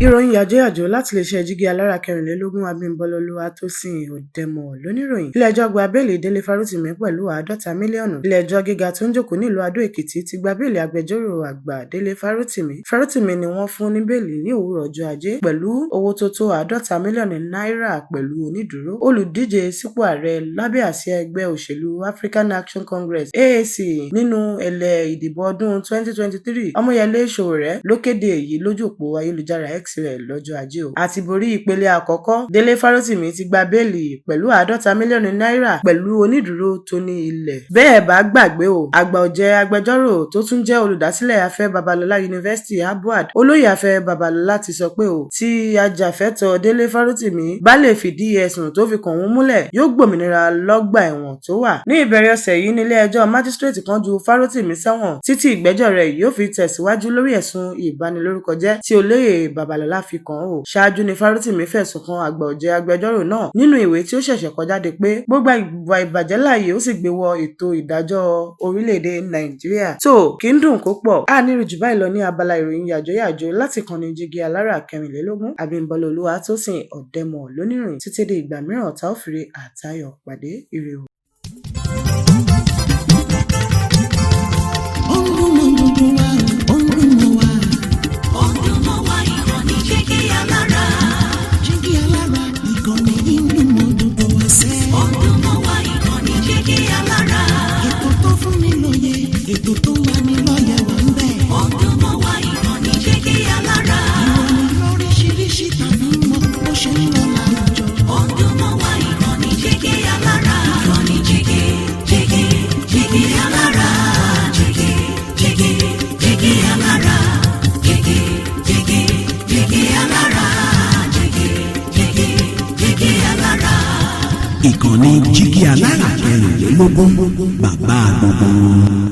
Ìròyìn yàjóyàjó láti iléeṣẹ́ Jígí Alára 24, Abímbọ́lá Olúwatósìn Òdẹmọ̀ lóníròyìn. Ilé-ẹjọ́ gba béèlì Délé Fárótìmí pẹ̀lú 50 mílíọ̀nù. Ilé-ẹjọ́ gíga tó ń jókòó nílùú Adó-Èkìtì ti gba béèlì agbẹjọ́rò àgbà Délé Fárótìmí. Fárótìmí ni wọ́n fún ní béèlì ní òwúrọ̀ ọjọ́ Ajé pẹ̀lú owó tó tó 50 mílíọ̀nù náírà pẹ̀lú onídùúró. Olùdíje sípò ààrẹ lábẹ́ àsíá ẹgbẹ́ òṣèlú African Action Congress (AAC) nínú ẹlẹ́ ìdìbò ọdún 2023, Ọmọyẹlé Sowore ló kéde èyí lójú òpó ayélujára X rẹ̀ lọ́jọ́ Ajé o. Àti borí ìpele àkọ́kọ́, Délé Fárótìmí ti gba béèlì pẹ̀lú 50 mílíọ̀nù náírà pẹ̀lú onídùúró tó ní ilẹ̀. Bẹ́ẹ̀ bá gbàgbé o, àgbà ọ̀jẹ̀ agbẹjọ́rò tó tún jẹ́ olùdásílẹ̀ Afẹ́ Babalọlá Yunifásítì ABUAD, Olóyè Afẹ́ Babalọlá ti sọ pé o, tí ajàfẹ́tọ̀ọ́ Délé Fárótìmí bá lè fìdí ẹ̀sùn tó fi kàn òun múlẹ̀, yóò gbòmìnira lọ́gbà ẹ̀wọ̀n tó wà. Ní ìbẹ̀rẹ̀ ọ̀sẹ̀ yìí ní ilé-ẹjọ́ májísíréètì kan ju Fárótìmí sẹ́wọ̀n títí ìgbẹ́jọ́ rẹ̀ yóò fi tẹ̀síwájú lórí ẹ̀sùn ìbanilórúkọjẹ́ tí Olóyè Babalọlá fi kàn án o. Ṣáájú ni Fárótìmí fẹ̀sùn kan àgbà ọ̀jẹ̀ agbẹjọ́rò náà nínú ìwé tí ó ṣẹ̀ṣẹ̀ kọ jáde pé gbogbo ìwà ìbàjẹ́ láàyè ó sì gbé wọ ètò ìdájọ́ orílẹ̀-èdè Nàìjíríà. Tó kì í dùn kó pọ̀. A ní rí jù báyìí lọ ní abala ìròyìn yàjóyàjó láti ìkànnì Jígí Alára 24, Abímbọ́lá Olúwatósìn Ọ̀dẹ́mọ̀ lóníròyìn títí di ìgbà mìíràn tá ó fi ire àtayọ̀ pàdé. Ire o. Ó ń dùn mọ́ gbogbo wa, ó ń dùn mọ́ wa. Ó ń dùn mọ́ wa, ìkànnì Jígí Alára. Jígí Alára, ìkànnì yìí ń dùn mọ́ gbogbo wa sẹ́. Ó ń dùn mọ́ wa, ìkànnì Jígí Alára. Ètò tó fún ni lóye, ètò tó ń lani lọ́yẹ̀ wà ń bẹ̀. Ó ń dùn mọ́ wa, ìkànnì Jígí Alára. Ìròyìn lóríṣiríṣi tàbí mọ bó ṣe ń lọ láwùjọ. Ó ń dùn mọ́ wa, ìkànnì Jígí Alára. Ìkànnì Jígí, Jígí, Jígí Alára. Jígí, Jígí, Jígí Alára. Jígí, Jígí, Jígí Alára. Jígí, Jígí, Jígí Alára. Ìkànnì Jígí Alára 24, bàbá gbogbo wọn.